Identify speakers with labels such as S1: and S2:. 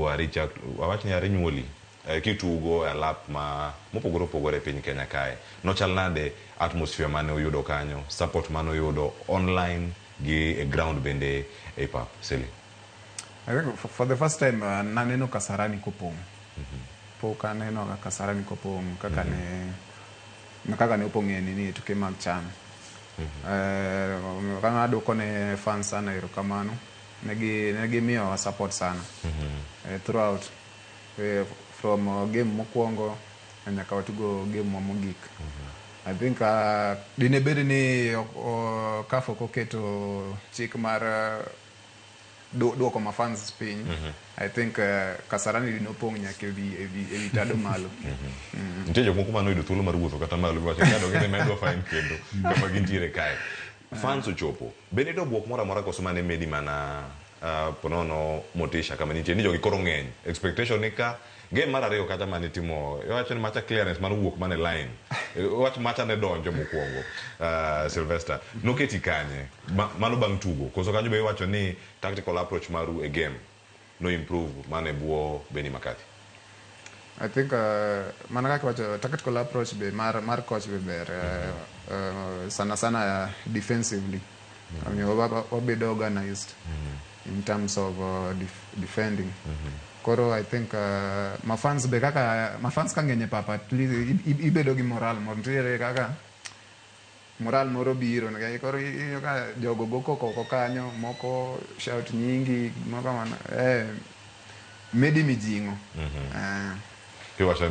S1: tugo are chak awach ni are nyuoli kitugo e alap ma mopogore opogore e piny Kenya kae. Nochal nade atmosphere mane uyudo kanyo, support mane uyudo online gi e ground bende e pap Seli?
S2: I think for the first time naneno Kasarani kopong'. Pok aneno ga Kasarani kopong' kaka ne opong' e nini, e tuke mag CHAN. Kano aduoko ne fans sana erokamano. Negi gimiyowa support sana throughout, from game mokwongo nyaka watugo game wa mogik. I think dine bed ni CAF ok oketo chik mar duoko ma fans piny, I think Kasarani dine opong' nyaka ewi tado malo.
S1: Nitie jok moko mane oyudo thuolo mar wuotho kata malo giwacho ni adong' medwa fine kendo kama gintiere kae. Fans ochopo. Be nitie bwok moro amora koso mane medi mana ponono motisha kama nitie ni jogi koro ng'eny. Expectation ni ka game mar ariyo kata mane timo iwacho ni macha clearance mar wuok mane line. Wach macha ne donjo mokwongo. Sylvester noketi kanye? Mano bang' tugo. Koso kanyo be iwacho ni tactical approach maru e game no improve mane buo Benny McCarthy?
S2: I think mana kaka iwacho, tactical approach be mar coach be ber, sana sana defensively. Omiyo wabedo organized in terms of defending. Koro I think mafans be, kaka mafans ka ng'eny e pap, at least ibedo gi moral moro, nitiere kaka moral moro biro nikech koro iyudo ka jogo go koko oko kanyo, moko shout nyingi, moko mana medi mijing'o.
S1: Kiwacho ni